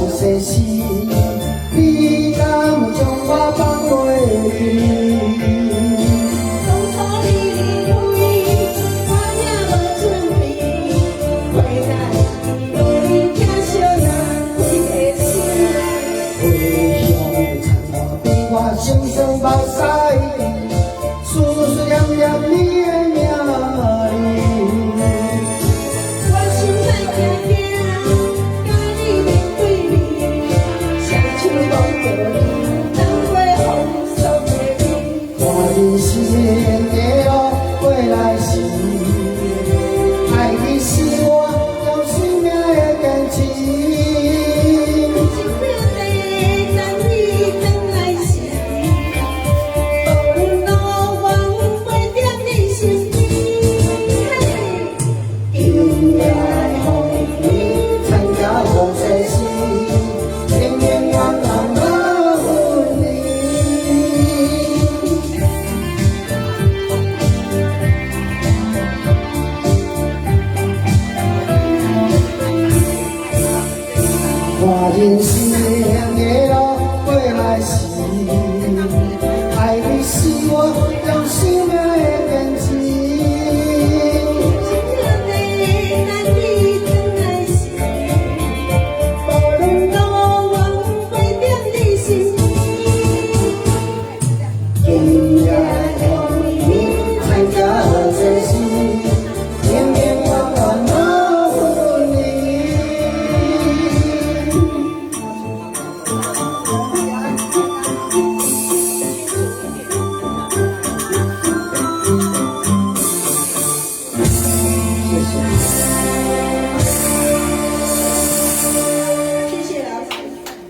無世事，你敢將我放袂記？當初你離開，我也無準備，回來無你疼惜若規個心。花香殘花比我生生目屎，思思念念你的名字。我心內驚驚，佮你面對面，雙手摸著你，當過風霜的面。看人生的路過來時，愛你是我用生命的堅持。生命短等你轉來時，無論路遠袂踮你身邊。嘿，今夜的風雨，參加無世事，永永遠遠無分離。看人生